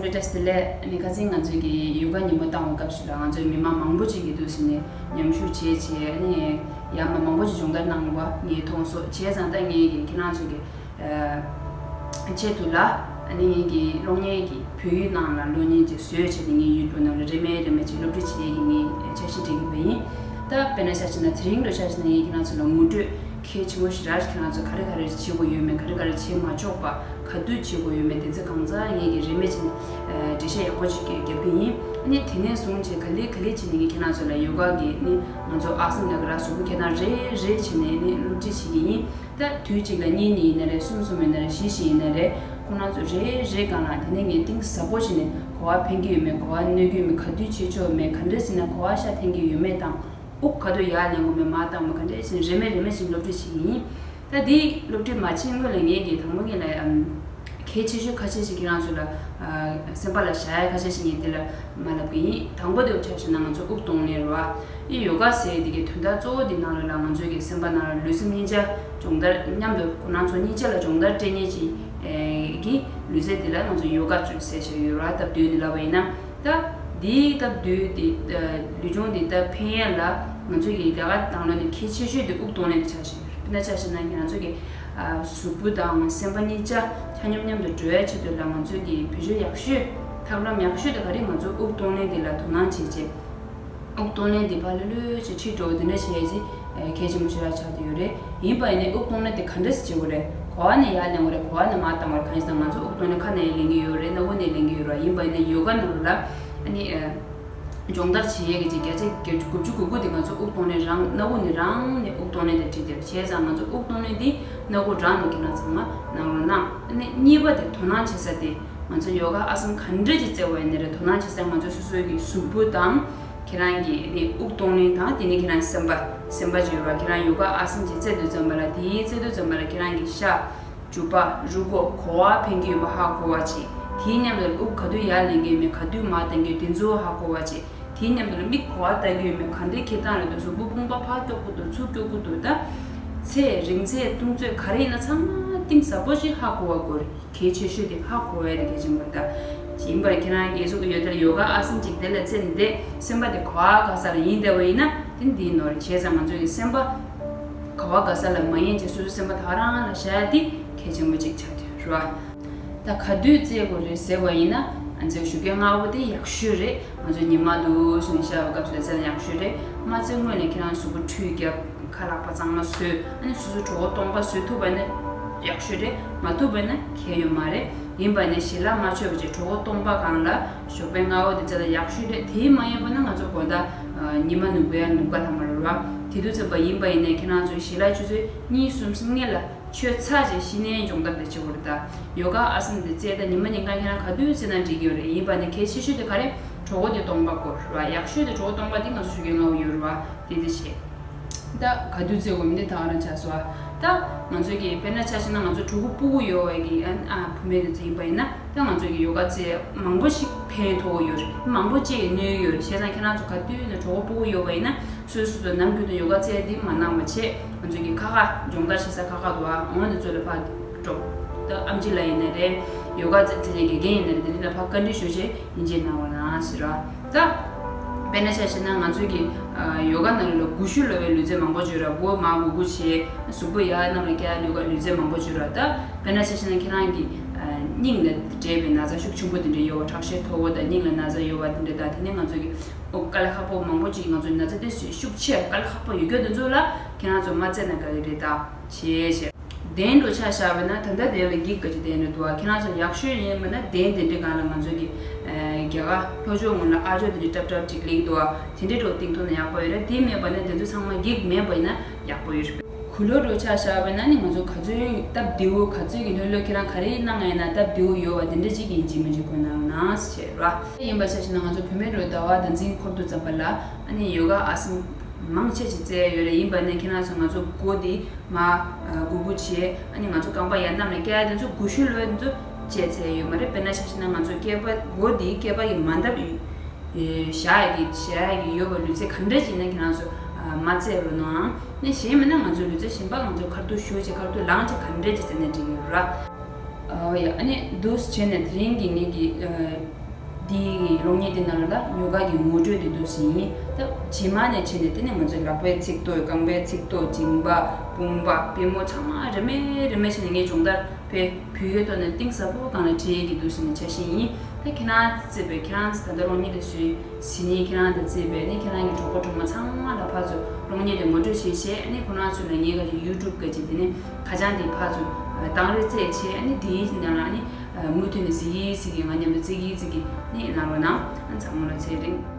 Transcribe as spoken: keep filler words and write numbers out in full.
བཀྲ་ཤིས་བདེ་ལེགས། ཨ་ནི་ཁ་སང་ང་ཚོས་ཀྱི་ཡོ་ག་ཉིན་མོ་བཏང་བའི་སྐབས་སུ་ལ་ང་ཚོའི་མི་མང་མང་པོ་ཅིག་གིས་འདུག་ཟེར་ནས་མཉམ་ཞུགས་བྱས་བྱས། ཨ་ནི་ཡར་མར་མང་པོ་ཅིག་སྦྱོང་བརྡར་གནང་བ་ངས་མཐོང་སོང་། བྱས་ཙང་ད་ངས་ཀྱི་ཁྱེད་རང་ཚོ་གི་ཨ་ཆེད་དུ་ལ། ཨ་ནི་ངས་ཀྱི་གློག་བརྙན་གྱི་བོད་ཡིག་ནང་ལ་གློག་བརྙན་ཅིག་བཟོས་བྱས་ཏེ་ངའི་ཡུ་ཊུབ་ནང་ལ་རེ་མེད་རེ་མེད་ཅིག་སློབ་ཁྲིད་བྱེད་ཡས་ཀྱི་ངས་འཆར་གཞི་སྒྲིག་གི་ཡིན། ད་དཔེར་ན་ཆ་བཞག་ན་དེ་རིང་ལོ་ཆ་བཞག་ན་ངས་ཁྱེད་རང་ཚོ་ལ་ངོ་སྤྲོད་གལ་ཆེན་པོ་ཞེ་དྲག་ཅིག་ཁྱེད་རང་ཚོ་ག་རེ་ག་རེ་བྱེད་དགོས་ཡོད་མེད། ག་རེ་ག་རེ་བྱེད་མ་ཆོག་པ། ག་དུས་བྱེད་དགོས་ཡོད་མེད། དེ་ཚོ་གང་ཟག་ངས་ཀྱི་རེ་མེད་ཅིག་ཨ་འགྲེལ་བཤད་ཡག་པོ་ཅིག་རྒྱབ་ཀྱི་ཡིན། ཨ་ནི་དེ་ནས་བཟུང་བྱས་ག་ལེ་ག་ལེ་བྱས་ནས་ངས་ཁྱེད་རང་ཚོ་ལ་ཡོ་ག་གི་ནི་ང་ཚོ་ཨ་སང་ལ་ག་ར་གཟུགས་པོ་ཁྱེད་རང་རེ་རེ་བྱས་ནས་ནི་སློབ་ཁྲིད་བྱེད་ཀྱི་ཡིན། ད་དུས་གཅིག་ལ་གཉིས་གཉིས་ཡིན་ན་རེད། གསུམ་གསུམ་ཡིན་ན་རེད། བཞི་བཞི་ཡིན་ན་རེད། ཁོང་རང་ཚོ་རེ་རེ་སྒང་ལ་དེ་ནས་ངས་གཏིང་ཟབ་པོ་བྱས་ནས་གོ་བ་འཕེན་གྱི་ཡོད་མེད། གོ་བ་གནོད་ཀྱི་ཡོད་མེད། ག་དུས་བྱེད་ཆོག་མེད། ག་འདྲ་བྱས་ན་གོ་བ་ཤ་འཐེན་གྱི་ཡོད་མེད་དང་། དབུགས་ག་དུས་ཡར་ལེན་དགོས་མེད། མར་བཏང་དགོས་མེད། ག་འདྲ་བྱས་ནས་རེ་མེད་རེ་མེད་བྱས་ནས་སློབ་ཁྲིད་བྱེད་ཀྱི་ཡིན། ད་འདི་སློབ་ཁྲིད་མ་བྱེད་སྔོན་ལ་ངས་ཀྱི་དང་པོ་ངས་ལ་ཨམ་གལ་ཆེ་ཤོས་ཁ་ཤས་ཤིག་ཁྱེད་རང་ཚོ་ལ་ཨ་སེམས་པ་ལ་བཞག་ཡ་ཁ་ཤས་ཤིག་ངས་འདི་ལ་མ་ལབ་ཀྱི་ཡིན། དང་པོ་དེ་ཆ་བཞག་ན་ང་ཚོ་དབུགས་གཏོང་ལེན་རེད་བ། ཨི་ཡོ་ག་ཟེར་དེ་གའི་དོན་དག་གཙོ་བོ་དེ་ནང་ལོགས་ལ་ང་ཚོའི་གི་སེམས་པ་ནང་ལ་ལུས་སེམས་གཉིས་ཆ་སྦྱོང་བརྡར་མཉམ་དུ་ཁོ་རང་ཚོ་གཉིས་ཆ་ལ་སྦྱོང་བརྡར་སྤྲད་མཁན་ཅིག་ཨེ་གི་ལུས་རྩལ་དེ་ལ་ང་ཚོ་ཡོ་ག་ཅིག་ཟེར་བཞག་ཡོད་རེད་བ། སྟབས་བདེ་དེ་ལབ་པ་ཡིན་ན། ད་འདིའི་སྟབས་བདེ་དེ་ལུས་སྦྱོང་དེ་ད་ཕན་ཡ་ལ་ང་ཚོ་གི་རྒྱ་གར་དང་ལོ་ནས་གལ་ཆེ་ཤོས་དེ་དབུགས་གཏོང་ལེན་དེ་ཆགས་བཞག་ཡོད་རེད། དཔེར་ན་ཆ་བཞག་ན་ང་ཚོ་གི་ཨ་གཟུགས་པོ་དང་སེམས་པ་གཉིས་ཆ་ཆ་སྙོམས་སྙོམས་དུ་འགྲོ་ཡ་ཆེད་དུ་ལ་ང་ཚོ་གི་བེད་སྤྱོད་ཡག་ཤོས་ཐབས་ལམ་ཡག་ཤོས་དེ་ག་རེ། ང་ཚོ་དབུགས་གཏོང་ལེན་དེ་ལ་དོ་སྣང་བྱེད་ཆེད། དབུགས་གཏོང་ལེན་དེ་ཕར་ལྷོད་ལྷོད་ཅིག་ཁྲིད་འགྲོ་དེ་འདྲ་བྱས་རྗེས་གལ་ཆེན་པོ་ཞེ་དྲག་ཆགས་བསྡད་ཡོད་རེད། ཡིན་པ་ཡིན་ནའི་དབུགས་གཏོང་ལེན་དེ་ག་འདྲ་སེ་བྱེད་དགོས་རེད། གོ་བ་ནས་ཡར་ལེན་དགོས་རེད། གོ་བ་ནས་མར་བཏང་དགོས་རེད། གང་ཡིན་ཟེར་ན་ང་ཚོ་དབུགས་གཏོང་ལེན་ཁ་ནས་ལེན་གྱི་ཡོད་རེད། སྣ་བུག་ནས་ལེན་གྱི་ཡོད་རེད། ཡིན་པ་ཡིན་ནའི་ཡོ་ག་ནང་ལ་ཨ་ནི་ཨ་སྦྱོང་བརྡར་བྱེད་ཡས་ཀྱི་ཅིག་བརྒྱ་ཆ་དགུ་བཅུ་གོ་དགུ་དེ་ང་ཚོ་དབུགས་གཏོང་ལེན་རང་སྣ་བུག་ནས་རང་ནས་དབུགས་གཏོང་ལེན་དེ་ཁྲིད་དེ་རེད། བྱས་ཙང་ང་ཚོ་དབུགས་གཏོང་ལེན་དེ་སྣ་བུག་རང་ནས་ཁྱེད་རང་ཚང་མ་གནང་རོགས་གནང་། ཨ་ནི་གཉིས་པ་དེ་དོ་སྣང་བྱེད་ས་དེ་ང་ཚོ་ཡོ་ག་ཨ་སན་ག་འདྲ་ཅིག་རྩེ་བ་ཡིན་ན་རེད། དོ་སྣང་བྱེད་ས་ང་ཚོ་སོ་སོའི་གི་གཟུགས་པོ་དང་། ཁྱེད་རང་གི་ནི་དབུགས་གཏོང་ལེན་དང་དེ་ནི་ཁྱེད་རང་སེམས་པ་སེམས་པ་ཅིག་ཡོད་པ། ཁྱེད་རང་ཡོ་ག་ཨ་སན་ཅིག་རྩེ་དུས་ཙམ་པ་ལ་དེའི་རྩེ་དུས་ཙམ་པ་ལ་ཁྱེད་རང་གི་ཤ་མཇུག་པ་རུས་ཁོག་གོ་བ་འཕེན་གྱི་ཡོད་པ་ཧ་གོ་བ་ཅིག་དེའི་མཉམ་དུ་དབུགས་ག་དུས་ཡར་ལེན་གྱི་ཡོད་མེད། ག་དུས་མར་བཏང་གི་ཡོད་དེ་ཚོ་ཧ་གོ་བ་ཅིག་དེའི་མཉམ་དུ་མིག་གོ་བ་ལྟ་གི་ཡོད་མེད། ག་འདྲའི་འཁྱེར་སྟངས་རེད་འདུག་གཟུགས་པོ་དཔུང་པ་ཕར་སྐྱོག་གི་འདུག་ཚུར་སྐྱོག་གི་འདུག་ད་ཚད་རིང་ཚད་ཐུང་ཚད་ག་རེ་ཡིན་ན་ཚང་མ་གཏིང་ཟབ་པོ་ཅིག་ཧ་གོ་བ་དགོས་རེད། གལ་ཆེ་ཤོས་དེ་ཧ་གོ་ཡ་དེ་གལ་ཆེན་པོ་རེད། ད་ཡིན་པར་ཁྱེད་རང་གིས་གཟུགས་ཡོད་དེར་ཡོ་ག་ཨ་སན་ཅིག་དེ་ལ་རྩེ་ནས་བསྡད། སེམས་པ་དེ་ག་བ་ག་ས་ལ་ཡིན་བསྡད་པ་ཡིན་ན་དེ་འདིའི་ནོར་རེད། བྱས་ཙང་ང་ཚོ་གི་སེམས་པ་ག་བ་ག་ས་ལ་མ་ཡིན་ཅེས་སོ་སོའི་སེམས་པ་ད་རང་ལ་བཞག་ཡ་དེ་གལ་ཆེན་པོ་ཅིག་ཆགས་བསྡད་ཡོད་རེད་བ། ད་ག་དུས་རྩེ་དགོས་རེད་ཟེར་བ་ཡིན་ན་ང་ཚོའི་ཞོགས་ཀའི་སྔ་པོ་དེ་ཡག་ཤོས་རེད། ང་ཚོ་ཉི་མ་འདུག་སེ་ཤར་བའི་སྐབས་སུ་རྩེ་ན་ཡག་ཤོས་རེད། མ་རྩེ་སྔོན་ནས་ཁྱེད་རང་གཟུགས་པོ་ཁྲུས་བརྒྱབ། ཁ་ལག་པ་གཙང་མ་བཟོས། ཨ་ནི་སོ་སོ་གྲོད་ཁོག་སྟོང་པ་བཟོས་ཐུབ་པ་ན་ཡག་ཤོས་རེད། མ་ཐུབ་པ་ན་གལ་ཡོད་མ་རེད། ཡིན་པ་ནས་ཞལ་ལག་མ་མཆོད་པ་བྱས་གྲོད་ཁོག་སྟོང་པ་སྒང་ལ་ཞོགས་པའི་སྔ་པོ་དེ་རྩེ་ན་ཡག་ཤོས་རེད། དེ་མ་ཡིན་པ་ན་ང་ཚོ་དགོང་དག་ཨ་ཉི་མ་ནུབ་པའི་ནུབ་པ་ལྷག་མ་རེད་བ། དེ་དུས་ཚོད་པ་ཡིན་པ་ཡིན་ནས་ཁྱེད་རང་ཚོས་ཞལ་ལག་ཆུ་ཚོད་གཉིས་གསུམ་སྔོན་ལ་མཆོད་ཚར་རྗེས་གཞི་ནས་སྦྱོང་བརྡར་དེ་བྱེད་དགོས་རེད། ད་ཡོ་ག་ཨ་སན་དེ་རྩེ་ད་ཉི་མ་ཉིན་གང་ཁྱེད་རང་ག་དུས་རྩེ་ན་འགྲིག་གི་ཡོད་རེད། ཡིན་པ་ནས་གལ་ཆེ་ཤོས་དེ་ག་རེ། གྲོད་ཁོག་དེ་སྟོང་པ་དགོས་རེད་བ། ཡག་ཤོས་དེ་གྲོད་ཁོག་སྟོང་པ་དེ་ང་ཚོ་ཞོགས་ཀའི་སྔ་པོ་ཡོད་རེད་བ། དེ་དེ་བྱེད། ད་ག་དུས་རྩེ་དགོས་མིན་དེ་ད་ག་རང་ཆགས་སོང་བ། ད་ང་ཚོ་གི་དཔེར་ན་ཆ་བཞག་ན་ང་ཚོ་གྲོད་ཁོག་ཕྲ་བོ་ཡོད་པའི་གི་ཨ་ཨ་བུད་མེད་དེ་ཚོ་ཡིན་པ་ཡིན་ན་ད་ང་ཚོ་གི་ཡོ་ག་རྩེ་མང་པོ་ཞིག་ཕན་ཐོགས་ཡོད་རེད། མང་པོ་ཅིག་གནོད་ཡོད་རེད། བྱས་ཙང་ཁྱེད་རང་ཚོ་ག་དུས་ན་གྲོད་ཁོག་ཕྲ་བོ་ཡོད་པ་ཡིན་ན་སོ་སོ་སོ་ནམ་རྒྱུན་དུ་ཡོ་ག་རྩེ་འདི་མ་གནང་བ་བྱས། ང་ཚོ་གི་ཁ་ཁ་སྦྱོང་བརྡར་བྱེད་ས་ཁ་ཁ་འདུག་ཨ། འོ་འདི་ཚོ་ལ་ཕར་འགྲོ། ད་ཨམ་ཆི་ལགས་ཡིན་ན་རེད། ཡོ་ག་རྩེ་རྩེ་མཁན་དགེ་རྒན་ཡིན་ན་རེད། དེ་འདྲ་ལ་ཕར་བཀའ་འདྲི་ཞུ་བྱས་ཡིན་གཅིག་གནང་བ་ན་ཟེར་ར། ད་དཔེར་ན་ཆ་བཞག་ན་ང་ཚོ་གི་ཨ་ཡོ་ག་ནང་ལ་སྒུར་ཤུགས་སློག་པའི་ལུས་རྩལ་མང་པོ་ཅིག་ཡོད་ར། མགོ་མར་སྒུར་སྒུར་བྱས། གཟུགས་པོ་ཡར་གནམ་ལ་བཀྱག་ཡ་ལུས་ཀ་ལུས་རྩལ་མང་པོ་ཅིག་ཡོད་ར། ད་དཔེར་ན་ཆ་བཞག་ན་ཁྱེད་རང་གི་ཨ་སྙིང་ལ་འབྲེལ་བའི་ན་ཚ་ཤུགས་ཆེན་པོ་དེ་འདྲ་ཡོད་པ། ཁྲག་ཤེད་མཐོ་བོ་དང་སྙིང་ལ་ན་ཚ་ཡོད་པ་དེ་འདྲ་དང་། དེ་ནས་ང་ཚོ་གི་ཨོ་དཀའ་ལས་ཁག་པོ་མང་པོ་ཅིག་ང་ཚོ་ན་ཚ་དེ་ཤུགས་ཆེ་དཀའ་ལས་ཁག་པོ་ཡོད་རྒྱུ་དེ་ཚོ་ལ་ཁྱེད་རང་ཚོ་མ་རྩེ་ན་དགའ་གི་རེད། ད་བྱས་བྱས། གདན་འདྲ་ཆ་བཞག་པ་ན་ད་ལྟ་དེ་ལ་འགྱིག་ག་ཅིག་གདན་འདྲ་འདུག་ཨ། ཁྱེད་རང་ཚོ་ཡག་ཤོས་ཡིན་པ་ན་གདན་དེ་འདྲའི་སྒང་ལ་ང་ཚོ་གི་ཨ་རྒྱ་གར་ལྷོ་ཕྱོགས་ངོས་ལ་ཨ་ཅོ་དེ་འདྲའི་ཀྲབ་ཀྲབ་ཅིག་ལེགས་འདུག་ཨ། དེ་འདྲའི་འདྲ་བོ་བཏིང་ཐུབ་ན་ཡག་པོ་ཡོད་རེད། དེ་མེད་པ་ན་དེ་ཚོ་ཚང་མ་འགྱིག་མེད་པ་ཡིན་ན་ཡག་པོ་ཡོད་རེད། གུ་ལོ་འདྲ་ཆ་བཞག་པ་ན་ནི་ང་ཚོ་ག་ཚོད་སྟབས་བདེ་བོ། ག་ཚོད་ཀྱི་ལྷོད་ལྷོད་ཁྱེད་རང་ག་རེ་གནང་ཡིན་ན་སྟབས་བདེ་བོ་ཡོད་པ་དེ་འདྲ་ཅིག་ཡིན་གཅིག་མིན་གཅིག་གོ་གནང་རོགས་གནང་ཟེར་བ། ཡིན་པ་ཆ་བཞག་ན་ང་ཚོ་བུད་མེད་འདྲ་ཟླ་བ་དང་འཛིན་འཁོར་དུས་ཙམ་པ་ལ་ཨ་ནི་ཡོ་ག་ཨ་སན་མང་ཆེ་ཅིག་རྩེ་ཡོད་རེད། ཡིན་པ་ནི་ཁྱེད་རང་ཚོ་ང་ཚོ་མགོ་དེ་མར་སྒུར་སྒུར་བྱས། ཨ་ནི་ང་ཚོ་རྐང་པ་ཡར་གནམ་ལ་བཀྱག་ཡ་དེ་ཚོ་སྒུར་ཤུགས་སློག་ཡ་དེ་ཚོ་བྱས་རྩེ་ཡོད་མ་རེད། དཔེར་ན་ཆ་བཞག་ན་ང་ཚོ་སྐེད་པ་མགོ་དེ་སྐེད་པ་གི་མ་འདབ་ཡོད། བཞག་ཡ་གི་བཞག་ཡ་གི་ཡོད་པ་ལུས་རྩལ་ག་འདྲ་ཅིག་ཡིན་ན་ཁྱེད་རང་ཚོ་མ་རྩེ་རོགས་གནང་། ནས་གཞན་མིན་ན་ང་ཚོའི་ལུས་རྩལ་གཞན་པ་ང་ཚོ་ཁ་ཐུག་ཞུགས་བྱས་ཁ་ཐུག་ལངས་བྱས་ག་འདྲ་ཅིག་རྩེ་ན་འགྲིག་ཡོད་ར། ཨོ་ཡ། ཨ་ནི་འདུག་སེ་བྱས་ནས་དེ་རིང་གི་ངེད་ཀྱི་ཨ་འདིའི་གློག་བརྙན་དེ་ནང་ལ་ད་ཉོ་ག་གི་ངོ་སྤྲོད་དེ་འདུག་སེ་ཡིན། ད་རྗེས་མ་ནས་བྱས་ནས་དེ་ནས་ང་ཚོའི་ལག་པའི་ཚིགས་ཏོ། རྐང་པའི་ཚིགས་ཏོ། མཇིང་པ། དཔུང་པ། པུས་མོ། ཚང་མ་རེ་མེ་རེ་མེ་བྱས་ནས་ངས་སྦྱོང་བརྡར་བོད་བོད་ཡིག་ཐོག་ནས་གཏིང་ཟབ་པོ་སྒང་ལ་བྲིས་ཀྱི་འདུག་སེ་ནས་འཆར་གཞི་ཡིན། ད་ཁྱེད་རང་བརྩིས་པའི་ཁྱེད་རང་ད་ལྟ་གློག་བརྙན་དེ་བཟོས་ཟིན་ནས། ཁྱེད་རང་དང་བརྩིས་པའི་ནི་ཁྱེད་རང་གི་གྲོགས་པོ་གྲོགས་མོ་ཚང་མ་ལ་ཕར་ཚུར་གློག་བརྙན་དེ་ངོ་སྤྲོད་བྱེད་བྱས། ཨ་ནི་ཁོ་རང་ཚོ་ལ་ངས་ག་ཅིག་ཡུ་ཊུབ་ག་ཅིག་དེ་ནས་ཁ་བྱང་དེ་ཕར་ཚུར་ཨ་བཏང་རེས་རྩེད་བྱས། ཨ་ནི་དེའི་ནང་ལ་ཨ་ནི་ཨ་མུ་མཐུད་ནས་གཟིགས་ཀྱི་གཟིགས་ཀྱི། ང་མཉམ་དུ་རྩེད་ཀྱི་རྩེད་ཀྱི་ནི་གནང་རོགས་གནང་། ཨ་ཚང་མ་ལ་ཚེ་རིང་།